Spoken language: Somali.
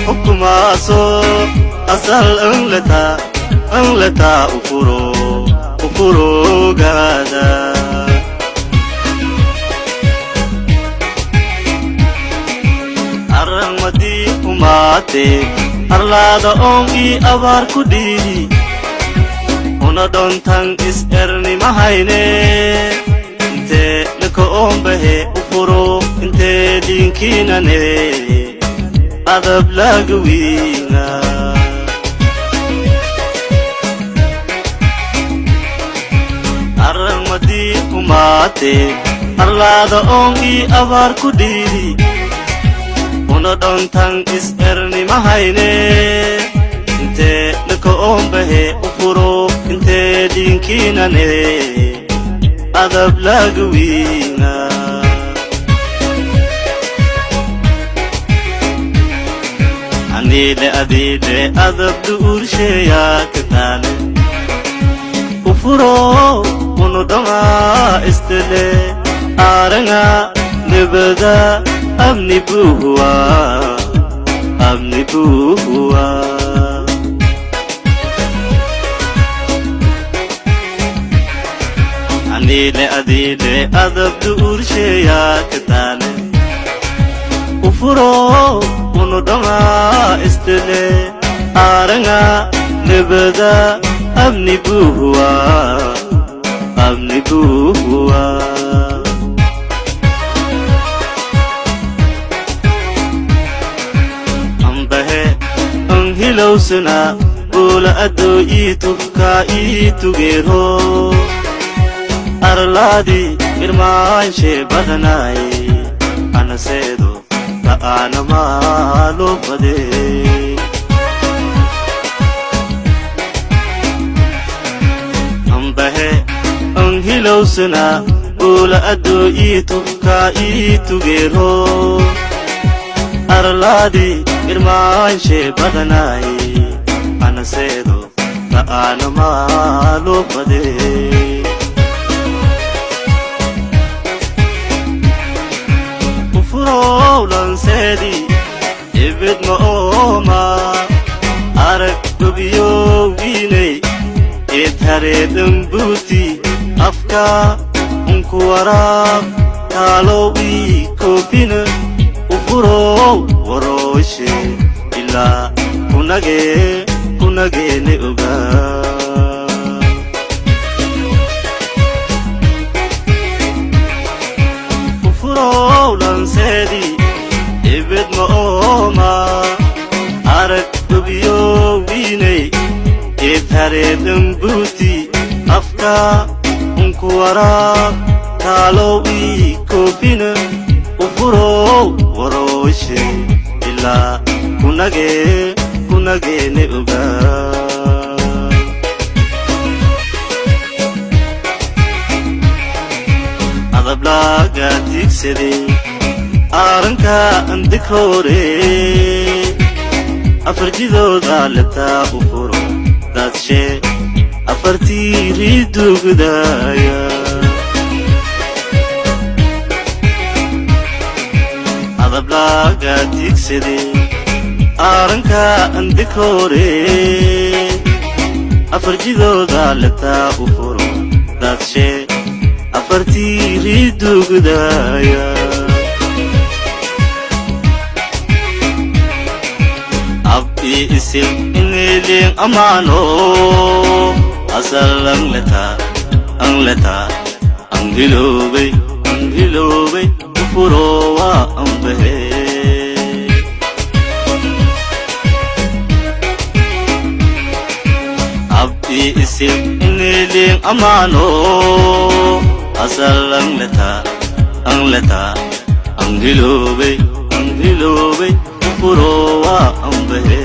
Hukumaaso asal angleta angleta ufuro ufurogaada. Arangmadii umaate arlaada oon ii abaar ku dhiidi una dhontan is ernimahayne intee laka oombahe ufuro intee liinkiinane adab lagawiina. Arangmadii umaate arlaada oon ii abaar ku dhiidi una dhontan is ernimahayne intee laka oombahe ufuro intee liinkiinane adab lagawiina. Aniile adiile adab duursheeyaa kataale ufuro unu dhongaa istele aaranga nibada amni buuhuwa amni buuhuwa. Aniile adiile adab duursheeyaa kataale ufuro unu dhongaa istele aaranga nibada amni buuhuwa amni buuhuwa. Ambahe anhilowsana buula adoo ii tufkaa ii tugeero arlaadi irmaanshe badanaaye anaseedo ka'aanamaa fade. Ambahe anhilowsana buula adoo ii tufkaa ii tugeero arlaadi irmaanshe badanaaye anaseedo ka'aanamaa fade. Ufurowlanseedi ibid ma ooma arag dhobiyowgiinay eedhareedhambuuti afka unku waraab taalow ii koofina ufurow warooshe ilaa kunagee kunageene ogaa. Ufurowlanseedi ibid ma ooma arag dhobiyowgiinay eedhareedhambuuti afka unku waraab taalow ii koofina ufurow warooshe ilaa kunagee kunageene ogaa. Adablaaga tiigsaday aaranka andikroore afarjidooda letaa u furo daadshe afartii riidugdaaya. Adablaaga tiigsaday aaranka andikroore afarjidooda letaa u furo daadshe afartii riidugdaaya. Ab ii isil inilin amaano asal angleta angleta angiloobay angiloobay ufurowa ambahe. Ab ii isil inilin amaano asal angleta angleta angiloobay angiloobay ufurowa ambahe.